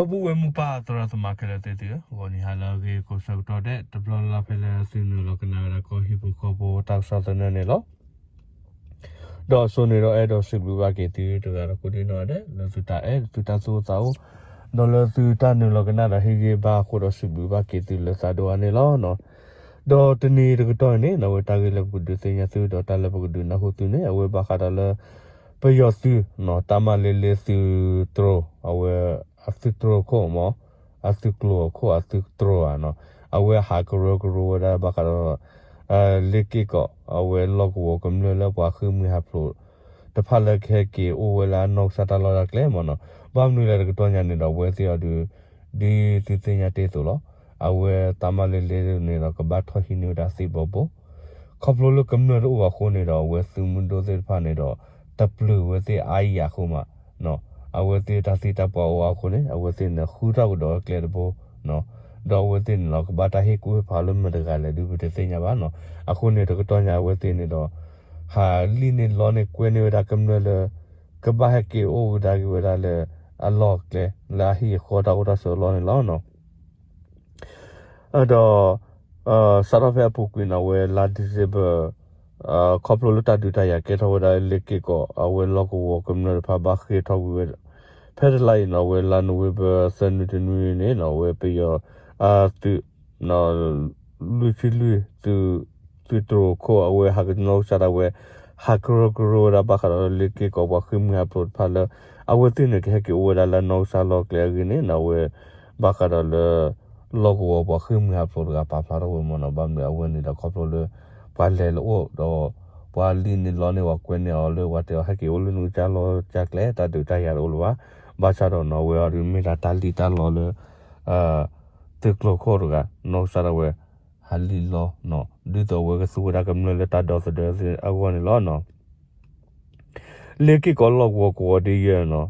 ဒီပုၢ်ဝဲၢ်မုၢ်ပၢ်သရၣ်သမါခဲလၢာ်သ့ၣ်သုဧၢ, ဂီၤနံၤဟါလၢအဂ့ၤကိးဆၢကတီၢ်ဒဲး တဘျီလၢ်လၢ်ဖဲလၢသုနုာ်လီၤကနၣ်ဝဲဒၣ်ကီၢ်ဟံၣ်ဖိဃီဖိတၢ်ကစီၣ်သနၢၣ်န့ၣ်လီၤ. ဒီးအစိန့ၣ်ဒီးအဲၣ်ဒိးစံးဘျုးဘၣ်က့ၤသုတဂၤဒီးကိးဒံနီၢ်ဒဲး လၢသုတၢ်အဲၣ် သုတၢ်သူၣ်အိၣ်သးအိၣ် ဒီးလၢသုတၢ်နုာ်လီၤကနၣ်ဒီးဟ့ၣ်ဂံၢ်ဘါအဃိဒီးစံးဘျုးဘၣ်က့ၤသုလၢသးဒိၣ်အါန့ၣ်လီၤ. ဒီးတနံၤတကတီၢ်န့ၣ် အဝဲတၢ်ဂ့ၢ်လၢပကဒုးသ့ၣ်ညါသုဒီးတၢ်လၢပကဒုးနၢ်ဟူသုန့ၣ် အဝဲဘၣ်ဃးဒီးလၢ ပယီၤသုး တၢ်မၤလ့လ့သုးတြိၤ အဝဲ အသုးတြိၤခိၣ်မး အသုးကျိၤအခိၣ်အသုးတြိၤဧါနီၤ အဝဲဟးကရၢကရိဝဲဒၣ်ဘၣ်ဃးဒီး လ့က့ၢ်ကီး အဝဲလီၢ်ကဝီၤကမျၢၢ်လၢပှၤဃ့ၢ်မှံဟးဖျိး တဖၣ်လၢကဟဲက့ၤအိၣ်ဝဲလၢအနီၢ်ကစၢ်တၢ်လီၢ်တၢ်ကျဲမးနီၤ ဘၣ်မနုၤလဲၣ်တကတီၢ်ညါန့ၣ်ဒီးအဝဲသ့ၣ်အီၤဒုး ဒ်သုသ့ၣ်ညါတ့ၢ်အသိးလီၤ အဝဲတၢ်မၤလ့လ့န့ၣ်ဒီး ကဘၣ်ထီၣ်ဟံးန့ၢ်ဝဲဒၣ်သ့ၣ်ဘီဘိ ခီဖျိလၢကမျၢၢ်တအိၣ်ဘၣ်အဃိန့ၣ်ဒီး အဝဲသုးမုၢ်ဒိၣ်သ့ၣ်တဖၣ်န့ၣ်ဒီး တပျုာ်ဝဲသ့ၣ်အါယၤအဃိမး အဝဲသ့ၣ်တၢ်သံတၢ်ပှၢ်အိၣ်အါအဃိန့ၣ် အဝဲသ့ၣ်န့ၣ်ဃုထီၣ်ကဒီးကျဲတဘိ ဒီးအဝဲသ့ၣ်န့ၣ်လီၤ ကဘၣ်တၢ်ဟ့ၣ်ကူၣ်ဟ့ၣ်ဖးလၢမတၤတဂၤလဲၣ်ဒုး ပတသ့ၣ်ညါဘၣ်နီၤ အဃိန့ၣ်တကတီၢ်ညါအဝဲသ့ၣ်န့ၣ်ဒီး ဟးလံၣ်န့ၢ်လီန့ၢ်ကွဲန့ၢ်ဝဲဒၣ်ကမျၢၢ်လၢ ကဘၣ်ဟဲက့ၤအိၣ်ကဒါက့ၤဝဲဒၣ်လၢ အလီၢ်အကျဲ လၢအဟံၣ်အဃီတၢ်အိၣ်တၢ်ဆိးအလီၢ်န့ၣ်လီၤ. ဒီး စးထီၣ်ဖဲအပူၤကွံာ်န့ၣ် အဝဲလါ December ခီဖျိလၢတၢ်ဒုးတၢ်ယၤကဲထီၣ်ဝဲဒၣ်လၢလ့က့ၢ်ကီး အဝဲလီၢ်ကဝီၤကမျၢၢ်တဖၣ်ဘၣ်ဃ့ၢ်ထီၣ်ကွံာ်ဝဲ ဖဲတလါအံၤန့ၣ် အဝဲလါ November သၢနွံတနွံန့ၣ် အဝဲပယီၤ သုး လွံၢ်ဆံလွံၢ် သုးတြိၤခိၣ် အဝဲဟးကနီၢ်ကစၢ်ဒၣ်ဝဲ ဟးကရၢကရိဝဲဒၣ်ဘၣ်ဃးဒီးလၢလ့က့ၢ်ကီးပှၤဃ့ၢ်မှံဟးဖျိးတဖၣ်လၢ အဝဲသ့ၣ်န့ၣ်ကဟဲက့ၤအိၣ်ဝဲဒၣ်လၢနီၢ်ကစၢ်လီၢ်ကျဲအဂ့ၢ်န့ၣ် အဝဲ ဘၣ်ဃးဒီးလၢ လီၢ်ကဝီၤပှၤဃ့ၢ်မှံဟးဖျိးတဂၤပာ်ဖျါထီၣ်ဝဲမ့ၢ်နီၤ ဘၣ်မနုၤအဝဲန့ၣ်ဒီးခီဖျိလၢ ပှၤလဲၤလၢအိၣ်ဒီး ပှၤလံၣ်န့ၢ်လီန့ၢ်ပှၤကွဲန့ၢ်အီၤလၢပှၤတဲအီၤဟဲက့ၤအိၣ်လၢနကစၢ်လီၢ်ကစၢ်ကျဲ တၢ်ဒုးတၢ်ယၤတအိၣ်လၢၤဘၣ် ဘၣ်ဆၣ်ဒီးနီၤ အဝဲအီၤဒုးမ့ၢ်ဒၣ်တၢ်လံၣ်တၢ်လီလၢ သုးကျိၤခိၣ်တဂၤ နီၢ်ကစၢ်ဒၣ်ဝဲ ဟးလံၣ်လီ ဒ်သိးအဝဲကသူဝဲဒၣ်ကမျၢၢ်လၢတၢ်ဒီသဒၢအဂီၢ်န့ၣ်လီၤ. လ့က့ၢ်ကီးလီၢ်ကဝီၤကဝီၤဒ့ယဲၢ်နီၤ,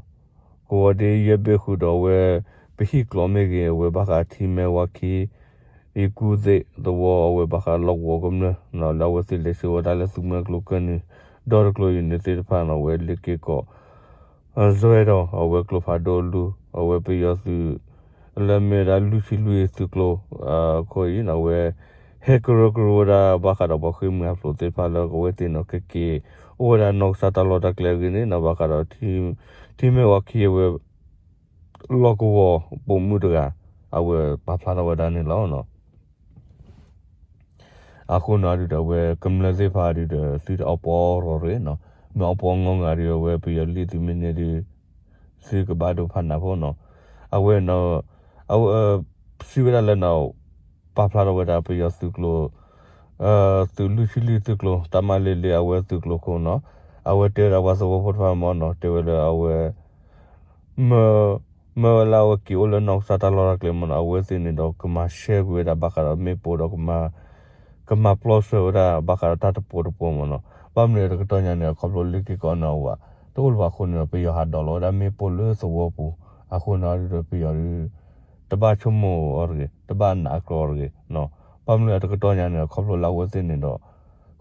ကဝီၤဒ့ယဲၢ်ဘ့ၣ်ဃုာ်ဒီးအဝဲ ပဟံၣ်ကျိးမ့ၢ်ဂ့ၤ အဝဲဘၣ်ဃးထံမဲဝါခံ အံၤကူသ့ၣ်သဝီ အဝဲဘၣ်ဃးလီၢ်ကဝီၤကမျၢၢ် လၢအဝဲသ့ၣ်လဲၤဆှၢဝဲဒၣ်လၢသူမှဲကျိကၢၢ်နံၤ ဒီတကျိၤအံၤန့ၣ်သ့ၣ်တဖၣ်နီၤ အဝဲလ့က့ၢ်ကီး စဲဒီး အဝဲကျိဖးဒိၣ်လူၤ အဝဲပယီၤသုး လၢမ့ၢ်ဝဲဒၣ်လွံၢ်ဆံလွံၢ်သုးကျိၤ ခိၣ်အံၤန့ၣ် အဝဲ ဟဲကရၢကရိဝဲဒၣ်ဘၣ်ဃးဒီးပှၤဃ့ၢ်မှံဟးဖျိးသ့ၣ်တဖၣ်လၢအဝဲသ့ၣ်န့ၣ် ကက့ၤအိၣ်ဝဲဒၣ်နီၢ်ကစၢ်တၢ်လီၢ်တၢ်ကျဲအဂ့ၢ်န့ၣ်နီၤ ဘၣ်ဃးဒီး ထံမဲဝါခံအဝဲ လီၢ်ကဝီၤပိာ်မုၣ်တဂၤ အဝဲပာ်ဖျါထီၣ်ဝဲဒၣ်န့ၣ်လီၤ. အဃိန့ၣ်ဒုးဒီး အဝဲကမျၢၢ်သ့ၣ်တဖၣ်ဒုးဒီး သုတအီပီရီၣ်ရ့ၣ်နီၤ, မ့ၢ်အီပီငီၢ်ငၤဒုး အဝဲပယီၤလံၣ်သုမ့ၢ်န့ၢ်ဒုး သုကဘၣ်ဒိဖးနးဖိနီၤ, အဝဲ အဝဲ စံးဝဲဒၣ်လၢနီၤ ပာ်ဖျါထီၣ်ဝဲဒၣ်ပယီၤသုးကျိၤ သုးလွံၢ်ဆံလွံၢ်သုးကျိၤ တၢ်မၤလ့လ့အဝဲသုးကျိၤခိၣ်နီၤ, အဝဲတဲဝဲဒၣ်ပှၤသဝီဖိတဖၣ်မ့ၢ်နီၤ တဲဝဲလၢအဝဲ မ့ၢ် မ့ၢ်ဝဲလၢအဝဲက့ၤအိၣ်လၢနီၢ်ကစၢ်တၢ်လီၢ်တၢ်ကျဲမ့ၢ်နီၤ အဝဲသ့ၣ်န့ၣ်ဒီးကမၤရှဲကွံာ်ဝဲဒၣ်ဘၣ်ဃးဒီးမ့ၣ်ပိၢ်ဒီး ကမၤပျီဆှၢဝဲဒၣ်ဘၣ်ဃးဒီးတၢ်တပိၤတပိၤမ့ၢ်နီၤ, ဘၣ်မနုၤတကတီၢ်ညါန့ၣ် ခီဖျိလ့က့ၢ်ကီးန့ၣ်အဝဲ တအိၣ်လၢၤဘၣ်အဃိန့ၣ်ဒီး ပယီၤဟးဒိးလီၤဝဲဒၣ်မ့ၣ်ပိၢ်လၢသဝီပူၤ အဃိန့ၣ်ဒုးပယီၤဒုး တဘၣ်ဆိကမိၣ်အီၤတဂ့ၤ တဘၣ်နာ်အကြၢးအီၤတဂ့ၤ, ဘၣ်မနုၤတကတီၢ်ညါန့ၣ် ခီဖျိလၢအဝဲသ့ၣ်န့ၣ်ဒီး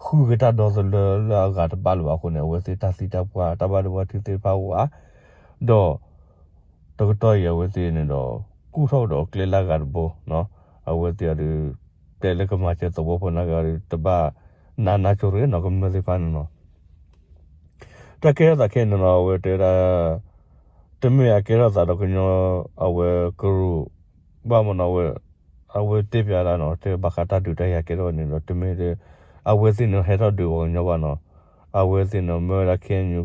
ဃုက့ၤတၢ်ဒီသဒၢလၢအဂၤတဘၣ်လၢၤဘၣ်အဃိန့ၣ် အဝဲသ့ၣ်တၢ်သံတၢ်ပှၢ် တၢ်ဘၣ်ဒိဘၣ်ထံးသ့ၣ်တဖၣ်အိၣ်ဧါ, ဒီး တကတီၢ်အံၤအဝဲသ့ၣ်န့ၣ်ဒီး ကူၣ်ထီၣ်ကဒီးကျဲလၢအဂၤတဘိ, အဝဲသ့ၣ်အီၤဒုး တဲလၢကမၤစၢၤသဝီဖိန့ၣ်ဂ့ၤ တဘၣ်နးနးကၠိတဂ့ၤနီၤ ကမျၢၢ်သ့ၣ်တဖၣ်န့ၣ်နီၤ, တၢ်ကဲထီၣ်သးခဲအံၤန့ၣ်နီၤ အဝဲတဲဝဲဒၣ် တမ့ၢ်အကဲထီၣ်သးဒီးကညီ အဝဲကရူၢ် ဘၣ်မ့ၢ်နီၤ အဝဲတဲပၠးဒၣ်နီၤ တဲဘၣ်ဃးတၢ်ဒုးတၢ်ယၤကဲထီၣ်န့ၣ်ဒီး တမ့ၢ် အဝဲသ့ၣ်န့ၣ်ဟဲထီၣ်ဒုးပှၤကညီဘၣ်နီၤ, အဝဲသ့ၣ်န့ၣ် မ့ၢ်ဝဲဒၣ် KNU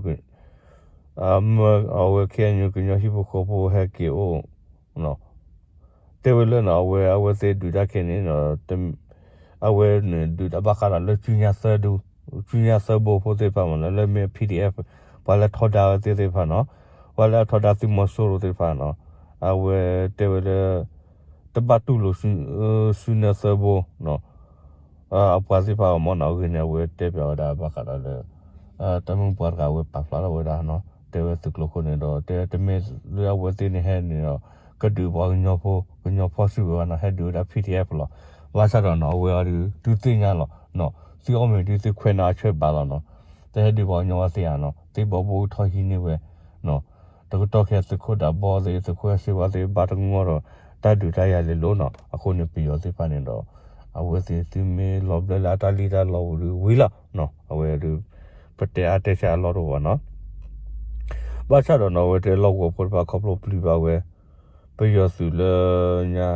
အဝဲ KNU ကညီဟံၣ်ဖိဃီဖိဟဲက့ၤအိၣ် တဲဝဲလၢနီၤ အဝဲ အဝဲသ့ၣ်ဒုးတၢ်ခဲအံၤန့ၣ် အဝဲန့ၣ်ဒုးတၢ်ဘၣ်ဃးဒီးလၢ ဆူညါသၢဘိဖိသ့ၣ်တဖၣ်မ့ၢ်နီၤ လၢမ့ၢ် PDF ပှၤလၢထီဒါဝဲသ့ၣ်တဖၣ်နီၤ, ပှၤလၢအထီဒါသုးမီၤစိရိၤသ့ၣ်တဖၣ်နီၤ, အဝဲတဲဝဲလၢ တဘၣ်တူၢ်လိာ် ဆူညါသၢဘိ အပှၤသ့ၣ်တဖၣ်အဂီၢ်မ့ၢ်နီၤ အဂ့ၢ်န့ၣ် အဝဲတဲပၠးဝဲဒၣ်ဘၣ်ဃးဒီးလၢ တၢ်မုၢ်ပှၤတဂၤအဝဲပာ်ဖျါထီၣ်ဝဲဒၣ်နီၤ တဲဝဲသုးကျိၤခိၣ်န့ၣ်ဒီး တဲတမ့ၢ်လၢအဝဲသ့ၣ်န့ၣ်ဟဲန့ၣ်ဒီး ကဒုးပှၤကညီဖိ ကညီဖီၣ်စုကဝဲၤဘၣ်နီၤ ဟဲဒုးဝဲဒၣ် PDF လီၤ, ဘၣ်ဆၣ်ဒီးနီၤ အဝဲအီၤဒုး သုသ့ၣ်ညါလီၤ သုအီၣ်မ့ၤဒုးသုခွဲးနီၤအဆၢဘၣ်လီၤနီၤ, တဟဲဒုးပှၤကညီဘၣ်သ့ဧါနီၤ သ့ၣ်ဘီဘိထီၣ်ဟံးန့ၢ်ဝဲနီၤ တကတီၢ်ခဲအံၤ သုးခိၣ်ဒးဘီသ့ၣ် သုးခိၣ်အဲၣ်စ့ဝါသ့ၣ် ဘၣ်တမူထီၣ်တၢ်ဒုးတၢ်ယၤလဲၤလိၤနီၤ. အဃိန့ၣ် ပယီၤသ့ၣ်တဖၣ်န့ၣ်ဒီး အဝဲသ့ၣ်သုမ့ၢ်လီၤဘျၢလၢအတၢ်လံၣ်တၢ်လီဝံၤဒီးဝံၤလီၤ. အဝဲဒုး ပတဲအါတဲဆါအလီၢ်တအိၣ်ဘၣ်နီၤ. ဘၣ်ဆၣ်ဒီးနီၤ အဝဲတဲလီၢ်ကဝီၤဖိတဖၣ်ခီဖျိပျံၤဘၣ်ဝဲ ပယီၤသုးလၢ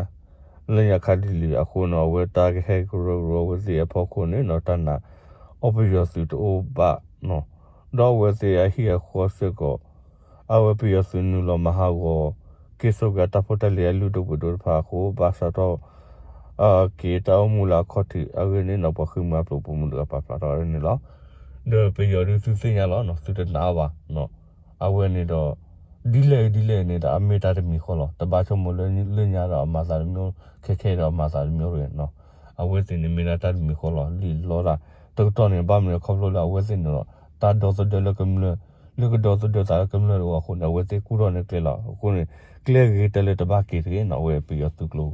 လၢညါခါလံၤလံၤအဃိန့ၣ် အဝဲတၢ်ကဟဲကရၢကရိအဝဲသ့ၣ်အဖီခိၣ်န့ၣ်နီၤ တၢ်နာ်အီၣ်ပယီၤသုးတအိၣ်ဘၣ်နီၤ. ဒီးအဝဲသ့ၣ်အဟံၣ်အဃီစ့ၢ်ကီး အဝဲပယီၤသုးနုာ်လီၤမၤဟးဂီၤ က့ၤစိာ်က့ၤအတၢ်ဖိတၢ်လံၤအလုၢ်ဒိၣ်ပှ့ၤဒိၣ်တဖၣ်အဃိ ဘၣ်စးထီၣ် က့ၤတၢ်အိၣ်မူလၢအခီၣ်ထံးအဂ့ၢ်န့ၣ်နီၤ ပှၤဃ့ၢ်မှံဟးဖျိးပိာ်မုၣ်တဂၤပာ်ဖျါထီၣ်န့ၣ်လီၤ. ဒီးပယီၤဒုးသုသ့ၣ်ညါလီၤနီၤ သုတနာ်အီၤဘၣ်နီၤ. အဝဲန့ၣ်ဒီး ဒ်လဲၣ်ဂ့ၤဒ်လဲၣ်ဂ့ၤန့ၣ်ဒီး အမ့ၢ်တၢ်တမံၤဃီလီၤ. တဘၣ်ဆိကမိၣ်လၢလၢညါဒီးအမၤသးတမံၤ ခဲခဲဒီးအမၤသးတမံၤတဂ့ၤနီၤ. အဝဲသ့ၣ်န့ၣ်မ့ၢ်ဒၣ်တၢ်တမံၤဃီလီၤ လံာ်လီတၢ် တကတီၢ်န့ၣ် ဘၣ်မနုၤခီဖျိလၢအဝဲသ့ၣ်န့ၣ်ဒီး တၢ်ဒီသဒၢလၢကမျၢၢ် လၢကဒီသဒၢသးလၢကမျၢၢ်တအိၣ်အဃိန့ၣ် အဝဲသ့ၣ်ကူၣ်ထီၣ်န့ၢ်ကျဲလီၤ. အဃိန့ၣ် ကျဲဂ့ၤတၢ်လၢတဘၣ်က့ၤတဂ့ၤနီၤ အဝဲပယီၤသုးကျိၤ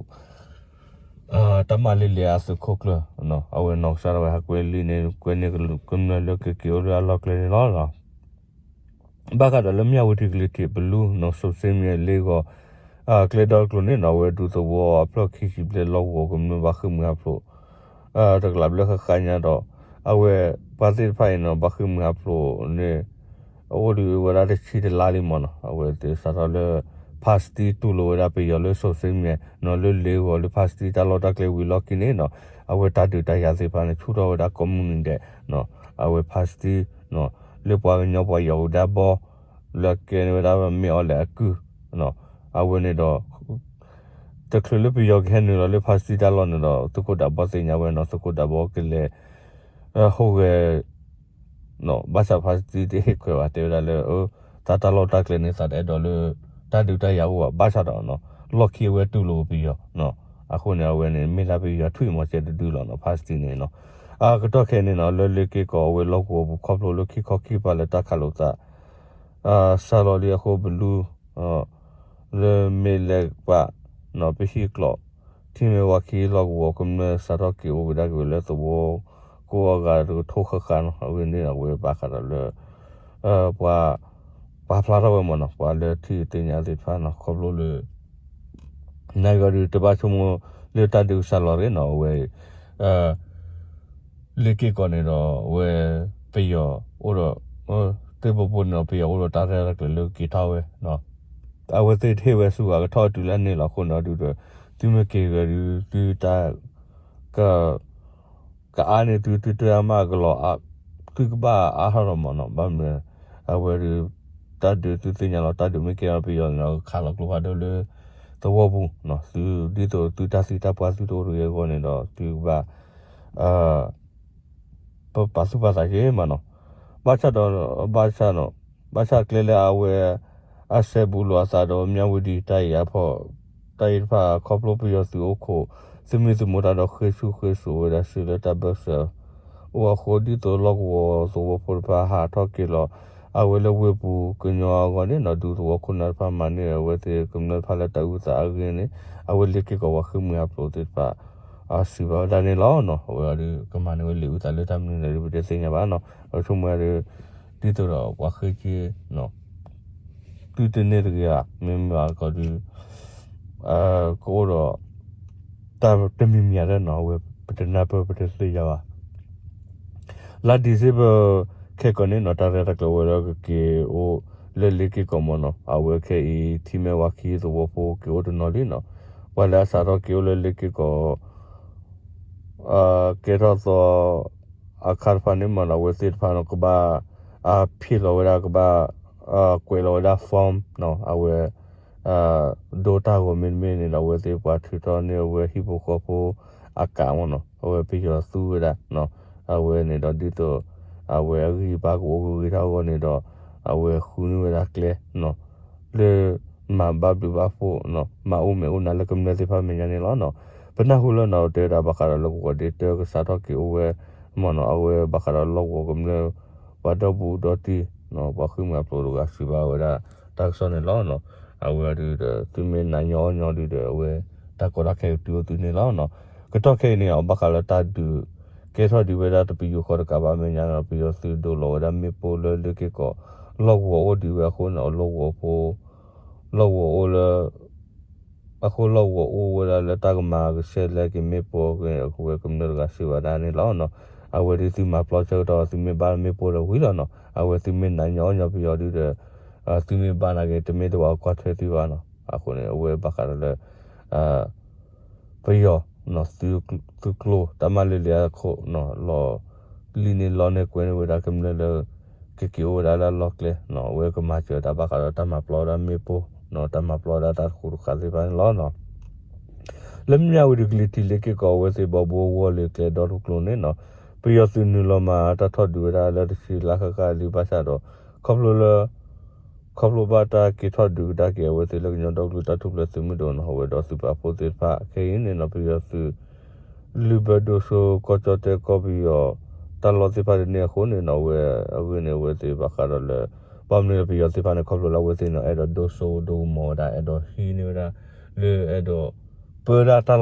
တၢ်မၤလၢလၢအသုးခိၣ်ကျၢၢ် အဝဲနီၢ်ကစၢ်ဒၣ်ဝဲဟးကွဲလံန့ၣ် ကွဲန့ၢ်ကမျၢၢ်လၢကက့ၤအိၣ်လၢအလီၢ်ကျဲန့ၣ်လီၤ. ဘၣ်ဃးဒီးလၢမၠၣ်ဝတံၤကလုာ်ထံးပလူနီၢ်စိၤစ့မံလ့ဂီၤ ကျဲဒီတကျိၤန့ၣ်နီၤ အဝဲဒူသဝီအဖျၢၣ်ခံဆံဘျဲၣ်လီၢ်ကဝီၤကမျၢၢ်ဘၣ်ဃ့ၢ်မှံဟးဖျိး တကလးဘျဲၣ်ဃၣ်ဃၣ်ညါဒီး အဝဲပှၤသ့ၣ်တဖၣ်အံၤနီၤ ဘၣ်ဃ့ၢ်မှံဟးဖျိးန့ၣ် အိၣ်ဒံးဝဲဒၣ်တဆံတလါလံမ့ၢ်နီၤ အဝဲသ့ၣ်စးထီၣ်လၢ ဖါစတံတူၢ်လိာ်ဝဲဒၣ်ပယီၤလၢစိၤစ့မံနီၤ လၢလ့ဂီၤလၢဖါစတံတၢ်လီၢ်တၢ်ကျဲဝံၤလီၢ်ခံန့ၣ်နီၤ အဝဲတၢ်ဒုးတၢ်ယၤသ့ၣ်တဖၣ်န့ၣ် ဆူၣ်ထီၣ်ဝဲဒၣ်ကိးမုၢ်နံၤဒဲး အဝဲဖါစတံ လၢပှၤကညီပှၤယီၤဝဲဒၣ်ဘီ လၢကဲန့ၢ်ဝဲဒၣ်မ့ၢ်အီၤလဲၣ်အကုၢ် အဝဲန့ၣ်ဒီး တချုးလၢပယီၤကဟဲနုာ်လီၤလၢဖါစတံတၢ်လီၢ်န့ၣ်ဒီး သုးခိၣ်ဒးဘီသ့ၣ်ညါဝဲနီၤ သုးခိၣ်ဒးဘီကလဲၤ ဟူးဂဲၤ ဘၣ်ဆၣ်ဖါစတံတဟ့ၣ်ခွဲးဘၣ် တဲဝဲဒၣ်လၢ တၢ်တၢ်လီၢ်တၢ်ကျဲန့ၣ် သးတအဲၣ်ဒိးလၢ တၢ်ဒုးတၢ်ယၤအိၣ်ဘၣ် ဘၣ်ဆၣ်ဒီး လီၢ်ခံအဝဲတူၢ်လိာ်ပယီၤ အဃိန့ၣ် အဝဲန့ၣ် မ့ၢ်ဒၣ်ပယီၤထွံၣ်မီၤစဲတဒုလီၤနီၤ ဖါစတံန့ၣ်နီၤ အကတီၢ်ခဲအံၤန့ၣ်နီၤ လၢလ့က့ၢ်ကီးအဝဲလီၢ်ကဝီၤပူၤခီဖျိလၢခံခီခံကပၤလၢတၢ်ခးလိာ်သး စှၤလီၤလံအဃိ ပလူ လၢမ့ၢ်လဲၤကပၤ ပဟံၣ်ကျိး ထံမဲၢ်ဝါခံလီၢ်ကဝီၤကမျၢၢ်စးထီၣ်က့ၤအိၣ်ကဒါက့ၤဝဲလၢသဝီကိးအဂၤတကထိဃၣ်ဃၣ်နီၤ အဂ့ၢ်န့ၣ် အဝဲဘၣ်ဃးဒီးလၢ ပှၤ ပာ်ဖျါထီၣ်ဝဲမ့ၢ်နီၤ ပှၤလၢထံၣ်သ့ၣ်ညါသ့ၣ်တဖၣ်နီၤ ခီဖျိလၢ နဂီၢ်ဒုးတဘၣ်ဆိကမိၣ်လၢတၢ်ဒုးကစှၤလီၤတဂ့ၤနီၤ အဝဲ လ့က့ၢ်ကီးန့ၣ်ဒီး အဝဲ ပယီၤအိၣ်ဒီး သ့ၣ်ဘိဘိန့ၣ်ဒီး ပယီၤအိၣ်ဒီးတၢ်ရဲၣ်တၢ်ကျဲၤလၢကက့ၤထီၣ်ဝဲ အဝဲသ့ၣ်တဟ့ၣ်ဝဲဆူဂၤကထီၣ်တုၤလၢအန့ၣ်လီၤ အဃိန့ၣ်ဒုးဒီး သုမ့ၢ်က့ၤဂၤဒုး သုတၢ် က ကအါန့ၢ်သု သုတၢ်မၤကလီၤ သုကဘၣ်အါထီၣ်ဒီးမ့ၢ်နီၤ ဘၣ်မနုၤ အဝဲဒုး တၢ်ဒုးသုသ့ၣ်ညါလီၤ တၢ်ဒုးမ့ၢ်ကဲထီၣ်ပယီၤန့ၣ်ဒီး ခးလီၤကျိဖးဒိၣ်လၢ သဝီပူၤ သုဒ်သိးသုတၢ်သံတၢ်ပှၢ်သုတအိၣ်တဂ့ၤအဂီၢ်န့ၣ်ဒီး သုကဘၣ် ပပာ်သူၣ်ပာ်သးက့ၤမ့ၢ်နီၤ ဘၣ်ဆၣ်ဒီး ဘၣ်ဆၣ်နီၤ ဘၣ်ဆၣ်ကျဲလၢအဝဲ အစဲဘူးလိာ်အသးဒီးမၠၣ်ဝတံၤတၢ်အံၤအဖီ တၢ်အံၤတဖၣ်ခီဖျိပယီၤသုးအိၣ်ခိး သုမံၤသုးမိၢ်တၢ်ဒီးဃ့ဆူၣ်ဃ့စိးဝဲဒၣ်စုလၢတၢ်ဘၢၣ်စၢၤ အိၣ်အဃိဒ်သိးလီၢ်ကဝီၤသဝီဖိတဖၣ်ဟးထီၣ်က့ၤလီၤ အဝဲလၢဝ့ၢ်ပူၤကညီအဂီၢ်န့ၣ်နီၤ ဒူသဝီခိၣ်နၢ်တဖၣ်မၤန့ၢ်အဝဲသ့ၣ်ကမျၢၢ်တဖၣ်လၢတၢ်အုၣ်သးအဂ့ၢ်န့ၣ် အဝဲလ့က့ၢ်ကီးပှၤဃ့ၢ်မှံဟးဖျိးသ့ၣ်တဖၣ် စံးဘၣ်ဝဲဒၣ်န့ၣ်လီၤနီၤ အဝဲအံၤဒုးကမၤန့ၢ်ဝဲလံာ်အုၣ်သးလၢတၢ်မနုၤလဲၣ်ဒုး ပတသ့ၣ်ညါဘၣ်နီၤ ပဆိကမိၣ်ဝဲဒၣ် ဒ်သိးဒီးပှၤဃ့က့ၤ သုတန့ၢ်တဂ့ၤဧါ မ့မ့ၢ်ဘၣ်ကီးဒုး ကအိၣ်ဒီး တၢ်တမံၤမံၤဧါဒၣ်နီၤ အဝဲပတနၢ်ပၢၢ်ပတသ့ၣ်ညါဘၣ် လါ December ခဲကိာ်န့ၣ်နီၤ တၢ်ရဲၣ်တၢ်ကျဲၤဝဲၤဒီးကက့ၤအိၣ်လၢလ့က့ၢ်ကီးမ့ၢ်နီၤ အဝဲခဲအံၤ ထံမဲၢ်ဝါခံသဝီဖိက့ၤအိၣ်တနီၤလံနီၤ ပှၤလၢအစးထီၣ်က့ၤအိၣ်လၢလ့က့ၢ်ကီး ကဲထီၣ်သီ အခါတဖၣ်န့ၣ်မ့ၢ်နီၤ အဝဲသ့ၣ်တဖၣ်နီၤ ကဘၣ် ဖံးလီၤဝဲဒၣ် ကဘၣ် ကွဲးလီၤဝဲဒၣ် form နီၤ အဝဲ ဒိတၢ်ဂီၤမ့တမ့ၢ်န့ၣ်ဒီး အဝဲသ့ၣ်ပှၤထုးထီၣ်န့ၢ်အဝဲဟံၣ်ဖိဃီဖိအကးမ့ၢ်နီၤ အဝဲပယီၤသူဝဲဒၣ် အဝဲန့ၣ်ဒီးဒ်သိး အဝဲအဂံၢ်အဘါကအိၣ်ဂ့ၤဂ့ၤထီၣ်အဂီၢ်န့ၣ်ဒီး အဝဲဃုန့ၢ်ဝဲဒၣ်ကျဲနီၤ လၢမၤဘၣ်ဘျုးဘၣ်ဖှိၣ်နီၤ မၤအိၣ်မဲာ်အိၣ်နါလၢကမျၢၢ်သ့ၣ်တဖၣ်မဲာ်ညါန့ၣ်လီၤနီၤ ပနၢ်ဟူလၢနီၤ တဲဝဲဒၣ်ဘၣ်ဃးဒီးလၢကဝီၤဒ့တၢကစးထီၣ်က့ၤအိၣ်ဝဲမ့ၢ်နီၤ အဝဲဘၣ်ဃးဒီးလီၢ်ကဝီၤကမျၢၢ် ပှၤဒီဘူးဒီတံၢ် ပှၤဃ့ၢ်မှံဟးဖျိးတဂၤစံးဘၣ်ဝဲဒၣ်တၢ်ကစီၣ်န့ၣ်လီၤနီၤ အဝဲဒုးဒီး သုမ့ၢ်နာ်ညီအီၣ်ညီဒုးဒီး အဝဲတၢ်ကီတၢ်ခဲကတုၤအိၣ်သုန့ၣ်လီၤနီၤ ကတီၢ်ခဲအံၤန့ၣ် အဘၣ်ဃးလၢတၢ်ဒုး ကဲထီၣ်ဒံးဝဲဒၣ်တပယူာ်ဃီတကးဘၣ် အမဲာ်ညါဒီး ပယီၤသုးဒိးလီၤဝဲဒၣ်မ့ၣ်ပိၢ်လၢလ့က့ၢ်ကီး လီၢ်ကဝီၤအိၣ်ဒံးဝဲအဃိန့ၣ် လီၢ်ကဝီၤဖိ လီၢ်ကဝီၤအိၣ်လၢ အဃိလီၢ်ကဝီၤအိၣ်ဝဲဒၣ်လၢတၢ်ကမၤကဆှဲလဲက့ၤမ့ၣ်ပိၢ်အဃိန့ၣ် အဝဲကမျၢၢ်တဂၤစံးဘၣ်ဒၣ်န့ၣ်လီၤနီၤ. အဝဲဒ်သုမၤပျီဆၢကတီၢ် သုမ့ၢ်ဘၣ်မ့ၣ်ပိၢ်ဒီးဝံၤလီၤနီၤ. အဝဲသုမ့ၢ်နာ်ညီအီၣ်ညီပယီၤဒုဒီး သုမ့ၢ်ဘၣ်နာ်က့ တမ့ၢ်တဝဲကွၢ်ထွဲသုဘၣ်နီၤ. အဃိန့ၣ် အဝဲဘၣ်ဃးဒီးလၢ ပယီၤ သုကျိၤတၢ်မၤလၢလံအခိၣ်နီၤ လီၤ လံၣ်န့ၢ်လီန့ၢ်ကွဲန့ၢ်ဝဲဒၣ်ကမျၢၢ်လၢ ကက့ၤအိၣ်ဝဲဒၣ်လၢအလီၢ်ကျဲနီၤ အဝဲကမၤစၢၤတၢ်ဘၣ်ဃးဒီးတၢ်မၤပျီဝဲဒၣ်မ့ၣ်ပိၢ်နီၤ တၢ်မၤပျီဝဲဒၣ်တၢ်တဃူတဃာ်သ့ၣ်တဖၣ်န့ၣ်လီၤနီၤ. လၢမၠၣ်ဝတံၤကလံၤထံးလ့က့ၢ်ကီး အဝဲသ့ၣ်ဘီဘိဝီၤလ့ၤကျဲဒီတကျိၤန့ၣ်နီၤ ပယီၤသုးနုာ်လီၤမၤတၢ်ထီၣ်ဒုးဝဲဒၣ်လၢတဆံလါဃၣ်ဃၣ်လံဘၣ်ဆၣ်ဒီး ခီဖျိလၢ ခီဖျိဘၣ်တၢ်က့ၤထီၣ်ဒုးကဒါက့ၤအဝဲသ့ၣ်လၢကညီဒီကလုာ်တၢ်ထူၣ်ဖျဲးသုးမုၢ်ဒိၣ်နီၤ အဝဲဒီးသုးပာ်ဖှိၣ်သ့ၣ်တဖၣ်ခဲအံၤန့ၣ်နီၤ ပယီၤသုး လုၢ်ဘၢဒိၣ်စိကီၢ်ကၠီၣ်တဲၣ်ကီၢ်ပယီၤ တၢ်လီၢ်သ့ၣ်တဖၣ်ဒ်န့ၣ်အဃိန့ၣ်နီၤ အဝဲအဂ့ၢ်န့ၣ် အဝဲသ့ၣ်ဘၣ်ဃးဒီးလၢ ဘၣ်မနုၤလၢပယီၤသ့ၣ်တဖၣ်န့ၣ် ခီဖျိလၢအဝဲသ့ၣ်န့ၣ် အဲၣ်ဒိးဒိၣ်စိဒိၣ်ကမီၤဝဲဒၣ် အဲၣ်ဒိးဟံးန့ၢ်ဝဲဒၣ် လၢအဲၣ်ဒိး ပၢဒၣ်တၢ်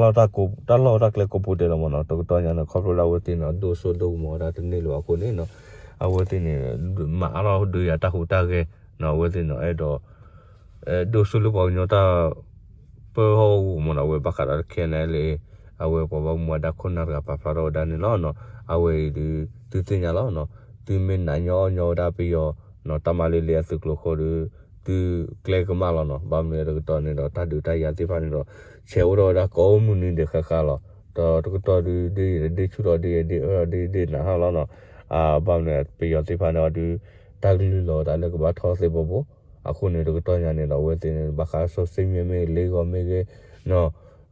လီၢ်တၢ်ကျဲကိးပူၤတဲလီၤမ့ၢ်နီၤ တကတီၢ်ညါန့ၣ် ခီဖျိလၢအဝဲသ့ၣ်န့ၣ် ဒိၣ်စိဒိၣ်ကမီၤဝဲဒၣ်တန့ၢ်လၢၤဘၣ်အဃိန့ၣ်နီၤ အဝဲသ့ၣ်န့ၣ် မၤအါထီၣ်ဒုးယၤတၢ်ဟူးတၢ်ဂဲၤနီၤ အဝဲသ့ၣ်န့ၣ် အဲၣ်ဒိး ဒိၣ်စိလၢပှၤကညီတၢ် ပၢဟီၣ်ကဝီၤမ့ၢ်နီၤ အဝဲဘၣ်ဃးဒီး ခဲအံၤန့ၣ်လၢ အဝဲပှၤဘၣ်မူဘၣ်ဒါခိၣ်နၢ်တဂၤပာ်ဖျါထီၣ်ဝဲဒၣ်န့ၣ်လီၤနီၤ အဝဲအံၤဒုး သုသ့ၣ်ညါလီၤနီၤ သုမ့ၢ်နာ်ညီအီၣ်ညီဝဲဒၣ်ပယီၤ တၢ်မၤလၢလံအသုးကျိၤခိၣ်ဒီး သုကျဲကမၣ်လီၤနီၤ ဘၣ်မနုၤတကတီၢ်န့ၣ်ဒီး တၢ်ဒုးတၢ်ယၤသ့ၣ်တဖၣ်န့ၣ်ဒီး ဆဲးအိၣ်ထီၣ်ဝဲဒၣ်ကိးမုၢ်နံၤဒဲးဃၣ်ဃၣ်လီၤ ဒီးတကတီၢ်ဒုး ဒ်ယဒ့ဆူၣ်ထီၣ်ဒ်ယဒ့အၢထီၣ်ဒ်ဒ့နးထီၣ်လီၤနီၤ ဘၣ်မနုၤပယီၤသ့ၣ်တဖၣ်န့ၣ်အီၤဒုး တၢ်ကလုၢ်လီၤဝဲဒၣ်လၢကဘၣ်ထီၣ်သ့ၣ်ဘိဘိ အဃိန့ၣ် တကတီၢ်ညါန့ၣ်ဒီး အဝဲသ့ၣ်န့ၣ် ဘၣ်ဃးစီၤစ့မံမ့ၢ်ဂ့ၤ လ့ဂီၤမ့ၢ်ဂ့ၤ နီၤ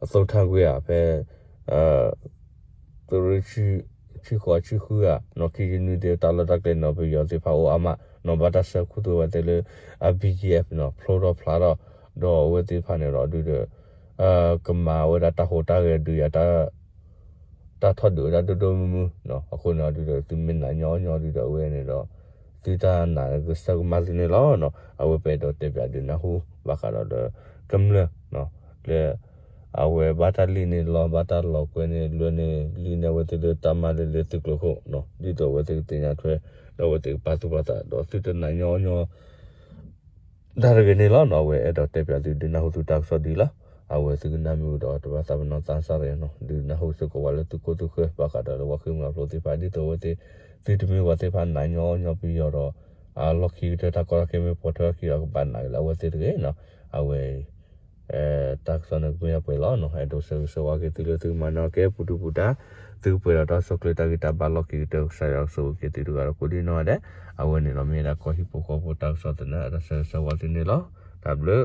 အသိၣ်ထၣ်ကွံာ်ဧါ ဖဲ သုးရ့ၣ် ဆံဃိးဆံဃုဧါ နီၤ ခံဆံနွံသ့ၣ် တၢ်လီၢ်တၢ်ကျဲနီၤ ပယီၤသ့ၣ်တဖၣ်အိၣ်အါမး နီၤ ဘၣ်တၢ်ဆှၢခူသူၣ်ဝဲသ့ၣ်လၢ အ BGF နီၤ ဖျိထီၣ်ဖျါထီၣ် ဒီးအဝဲသ့ၣ်တဖၣ်န့ၣ်ဒီး ဒုးဒီး ကမၤဝဲဒၣ်တၢ်ဟူးတၢ်ဂဲၤဒုးယၤ တၢ်ထီၣ်ဒုးဝဲဒၣ်ဒိၣ်ဒိၣ်မုၢ်မုၢ်နီၤ အဃိန့ၣ်ဒီး သုမ့ၢ်နာ်ညီညီဒုးဒီးအဝဲန့ၣ်ဒီး သုတၢ်နာ်ကစၢၢ်ကမၣ်သုန့ၣ်လီၤနီၤ အဝဲပအဲၣ်ဒိးတဲပၠးဒုးနၢ်ဟူ ဘၣ်ဃးဒီးလၢ ကမျၢၢ် လၢ အဝဲဘၣ်တၢ်လံၣ်န့ၢ်လီ ဘၣ်တၢ်လီၤကွဲန့ၢ်လွဲန့ၢ်လံန့ၢ်အဝဲသ့ၣ်လၢတၢ်မၤလၢလၢသုးကျိၤခိၣ်နီၤ ဒ်သိးအဝဲသ့ၣ်ကသ့ၣ်ညါထွဲ ဒီးအဝဲသ့ၣ်ကပာ်သူၣ်ပာ်သး ဒီးသုတနာ်ညီညီ တၢ်တဂ့ၤန့ၣ်လီၤနီၤ အဝဲအဲၣ်ဒိးတဲပၠးသုဒုးနၢ်ဟူသုတၢ်ကစီၣ်ဒ်လီၤ. အဝဲသုကနၣ်မ့ၢ်ဝံၤဒီး တဘၣ်သးပ့ၤနီၣ်သးစၢ်ရ့နီၤ ဒုးနၢ်ဟူစ့ၢ်ကီးဝဲလၢသုခိၣ်သုဃၢၤ ဘၣ်ဃးဒီးလၢပှၤဃ့ၢ်မှံဟးဖျိးသ့ၣ်တဖၣ် ဒ်သိးအဝဲသ့ၣ် သုတမ့ၢ်ပှၤသ့ၣ်တဖၣ်နာ်ညီညီပယီၤဒီး အလီၢ်ခံကတၢၢ်တၢ်ကီတၢ်ခဲမ့ၢ်ပိာ်ထွဲထီၣ်ခံဒီး ကဘၣ်နာ်က့ၤလၢအဝဲသ့ၣ်တဂ့ၤနီၤ. အဝဲ တၢ်ကစီၣ်န့ၣ်ကမ့ၢ်ဒၣ်ပှဲၤလီၤနီၤ အဲၣ်ဒိးဆၢဂ့ၤဆၢဝါက့ၤသုလၢသုကမၤနၢၤက့ၤပူၤဒုပူၤဒါ သုကပှဲၤဒီးတၢ်ဆိၣ်ချ့တၢ်ဂံၢ်တၢ်ဘါလီၢ်ခံကတၢၢ် ကစၢ်ယွၤကဆိၣ်ဂ့ၤက့ၤသုတဂၤဒီးကိးဒံနီၢ်ဂၤဒဲး အဝဲန့ၣ်ဒီးမ့ၢ်ဒၣ်ကီၢ်ဟံၣ်ဖိဃီဖိတၢ်ကစီၣ်သနၢၣ် တၢ်ဆၢဂ့ၤဆၢဝါသုန့ၣ်လီၤ. တၢ်ဘျုး